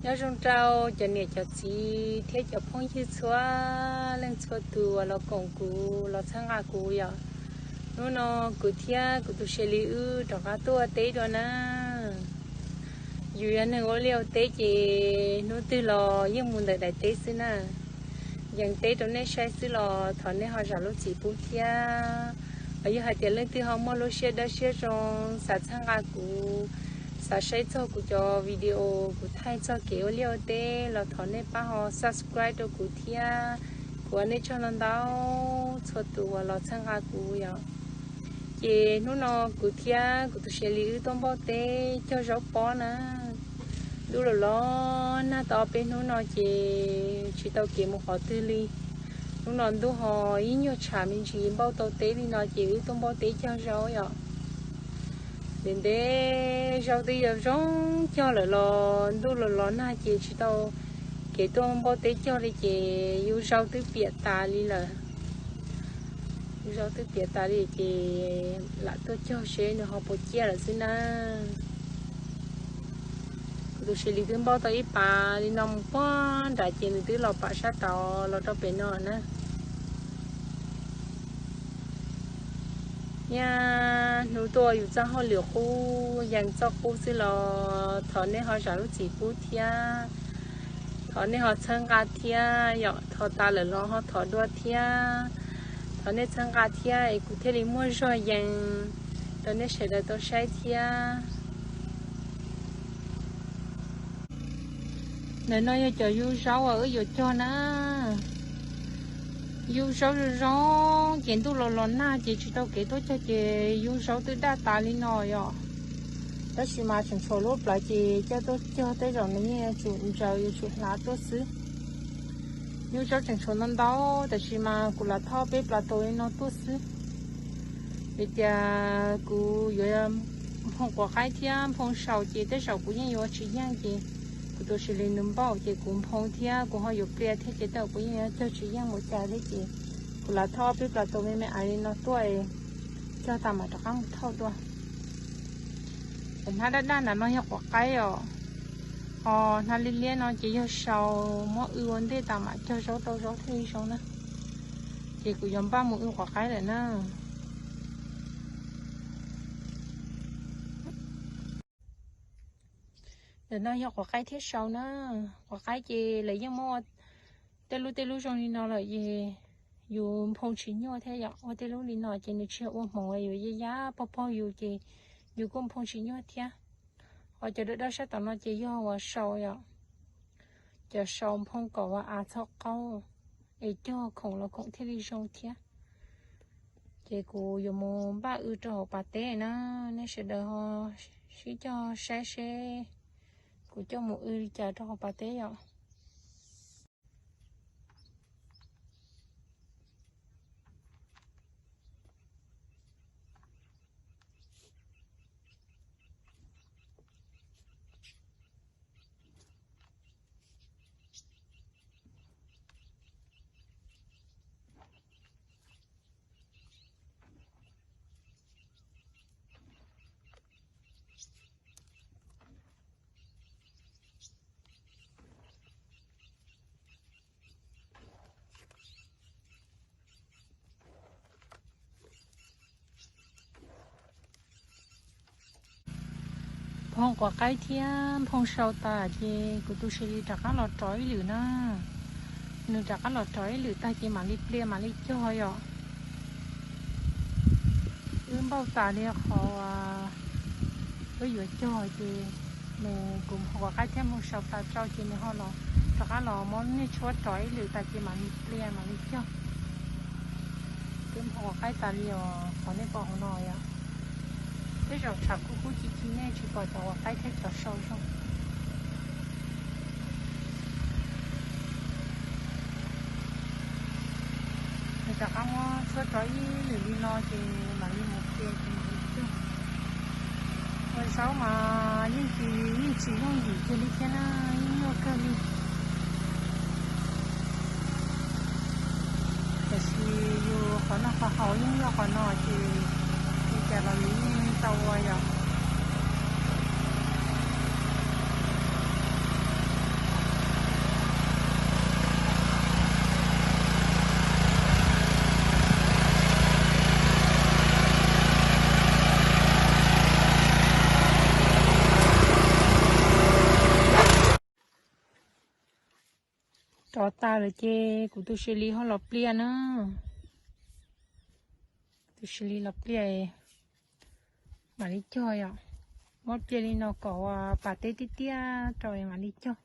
Nyob zoo rau cov niam cov txiv thiab cov phooj ywg txhua leej txhua tus uas los koom kuv los txhawb nqa kuv yom. Hnub no kuv thiab kuv tus Seli wb rov qab tuaj ua teb dua na. Yus yog neeg ua liaj ua teb ces hnub twg los yeej mus ntawm daim teb xwb na. Yees teb rau nej saib xwb los thov nej ho zam lub txim pub thiab. Los yog hais tias leej twg ho muaj lub siab dawb siab zoo xav txhawb nqa kuv, xav saib txog kuv cov video kuv thaij txog kev ua liaj ua teb los thov nej pab ho subscribe rau kuv thiab. Kuv ua nej tsaug ntau ntau txhua tus uas los txhawb nqa kuv yom. Ces hnub no kuv thiab kuv tus Seli wb tuaj npauj teb cog zaub pob na. Ntuj los los nag tau ob peb hnub no ces tsis tau kev mus qhov twg li. Hnub no ntuj ho ib nyuag tshav me ntsis npauj tau teb li no ces wb tuaj npauj teb cog zaub yom. Ntev ntev zaub twb yuav zoo cog lawm los ntuj los los nag ces tsis tau kev tuaj npauj teb cog li ces yus zaub twb piam tas li lawm. Yus zaub twb piam tas li ces lam tuaj cog seb nws ho puas ciaj lawm xwb na. Kuv tus Seli twb npauj tau ib pas li no mus puag nrad ces nws twb los pam sab tod los rau pem no na. Niaj hnub tuaj yus txoj hauj lwm qub yees txoj qub xwb los thov nej ho zam lub txim pub thiab. Thov nej ho txhawb nqa thiab yom, thov tas lawm los ho thov dua thiab. Thov nej txhawb nqa thiab es kuv thiaj li muaj zog yees rau nej sawv daws tau saib thiab. Ntawm no yog cov yub zaub uas wb yuav cog na. Yub zaub zoo zoo ces ntuj los los nag ces tsis tau kev tuaj cog ces yub zaub twb daj tas li no yom. Tab sis mas tseem tshuav lub plawv ces coj tuaj cog tej zaum nws yeej yuav tsum ntsaws yuav tsum hlav tuaj xwb. Yub zaub tseem tshuav ntau ntau tab sis mas kuv lam thauj peb plaws tau li no tuaj xwb. Vim tias kuv yuav nphoo quav qaib thiab nphoo sau ces tej zaum kuv yeej yuav tsis yeej ces kuv tus Seli nws npauj ces kuv nphoo thiab kuv ho yuav pliaj thiab ces tej zaum kuv yeej yuav cog tsis yeej mus cas thiab ces kuv lam thauj peb plaws tau me me aiv li no tuaj, cog tas mam rov qab mus thauj dua. Hnab daj daj ntawm no yog quav qaib os, ho hnab liab liab no ces yog sau, muab w ua ntej tas mam cog zaub rau zaub thiaj li zoo na. Ces kuv yuav npaj mus w quav qaib lawm na. Ntawm no yog quav qaib thiab sau na. Quav qaib ces lawv yeej muab ua tej lub tej lub zoo li no lawm ces yus nphoo tsis nyuaj thiab yom. Ua tej lub li no ces nws tsis yog ua hmoov, yuav ya ya pog pog yus ces yus kuj nphoo tsis nyuaj thiab. Ho cov dawb dawb sab tom no ces yog uas sau yom. Cov sau nphoo kom uas av txhob qaub es cog khoom los khoom thiaj li zoo thiab. Ces kuv yuav mus npaj w rau hauv pas teb na, nej sawv daws ho sib cog saib seb kuv coj mus w li cas rau hauv pas teb yom. Nphoo quav qaib thiab nphoo sau tas ces kuv tus Seli rov qab los rov ib lwm na. Nws rov qab los rov ib lwm tag ces mam li pliag mam li cog yom. Wb npauj tas li qhov wb yuav cog ces nws, kuv nphoo quav qaib thiab nphoo sau tas rau ces nws ho los rov qab los muab niag tshuab rov ib lwm tas ces mam li pliag mam li cog. Twb nphoo quav qaib tas li os, qhov nej pom hauv no yom. Tej zaum tshav kub kub ci ci nej tsis pom cov quav qaib thiab cov sau zoo. Nws rov qab muab tshuab rov ib lwm li no ces mam li mus pliag ces mam li cog. Ua zaub mas yeej tsis, yeej tsis yooj yim kiag li thiab na, yeej nyuaj kawg li. Tiam sis yus qhov noj qhov haus yeej yog qhov no ces ua cas los yus yeej tau ua yom. Rov tas lawm ces kuv tus Seli ho los plias na. Tus Seli los plias mam li cog yom. Muab plias li no kom pas teb tiaj tiaj rau mam li cog.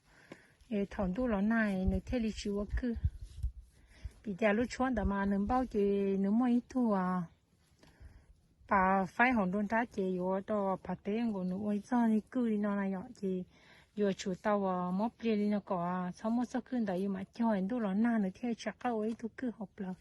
Thaum ntuj los nag nws thiaj li tsis ua kwj. Vim tias lub tshuab ntawd mas nws npauj ces nws muaj ib tug pas faib hauv nruab nrab ces yuav rau pas teb nkaus nws ua ib txoj li kwj li no na yom. Ces yuav tsum tau muab plias li no kom txhob muaj txoj kwj ntawd yus mam cog, ntuj los nag nws thiaj tsis qab ua ib tug kwj hauv plawv.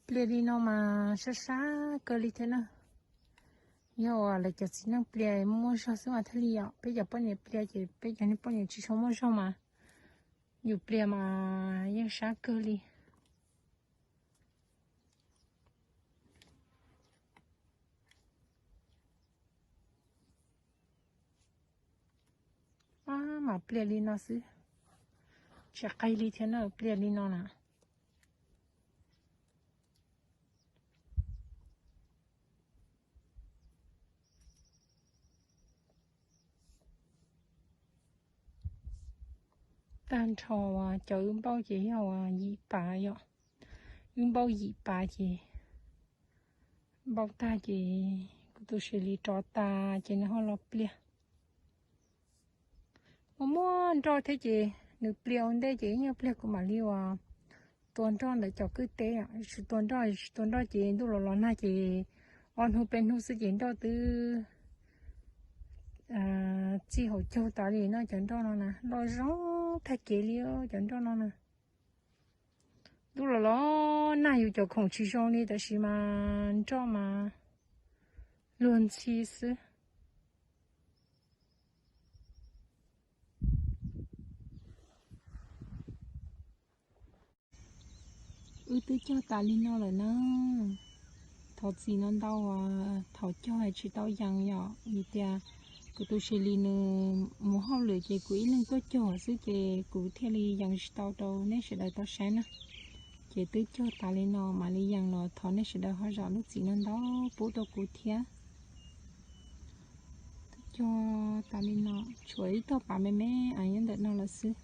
Plias li no mas sab sab kawg li thiab na. Yog uas lawv cov txiv neej plias muaj zog xwb mas thiaj li yom, peb cov poj niam plias ces peb cov niag poj niam tsis tshua muaj zog mas yus plias mas yeej sab kawg li. Ab, mam plias li no xwb, tsis qig li thiab na, plias li no na. Tag nrho cov wb npauj ces yog yim pas yom. Wb npauj yim pas ces npauj tag ces kuv tus Seli rov tas ces nws ho los plias. Muaj muaj nroj thiab ces nws plias ua ntej ces ib nyuag pliag kuv mam li uas tua nroj ntawm cov kwj teb. Tsis tua nroj, tsis tua nroj ces ntuj los los nag ces ob hnub peb hnub xwb ces nroj twb txij hauv caug tas li no. Cov nroj no na loj zoo tag kev li cov nroj no na. Ntuj los los nag yus cov khoom tsis zoo li tab sis mas nroj mas luag ntxhi xwb. Wb twb cog tas li no lawm na. Thov txim no ntau uas thaum cog tsis tau yees yom, vim tias kuv tus Seli nws mus hauj lwm ces kuv ib leeg tuaj cog xwb ces kuv thiaj li yees tsis tau rau nej sawv daws tau saib na. Ces twb cog tas li no mam li yees los thov nej sawv daws ho zam lub txim no ntau pub rau kuv thiab. Twb cog tas li no tshuav ib tog pas me me nyob ntawm no lawm xwb.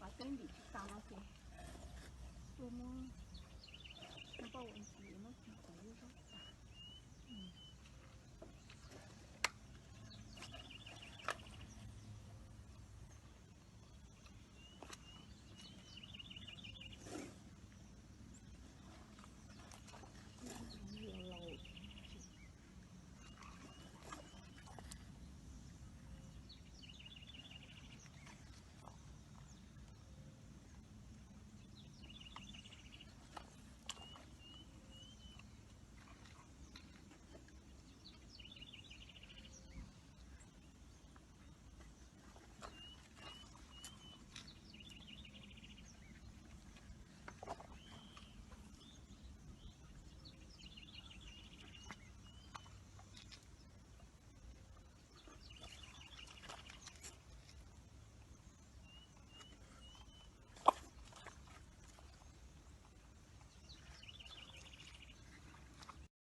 Pas teb ntim tsis tas no ces tuaj muab npauj ua ntsis muab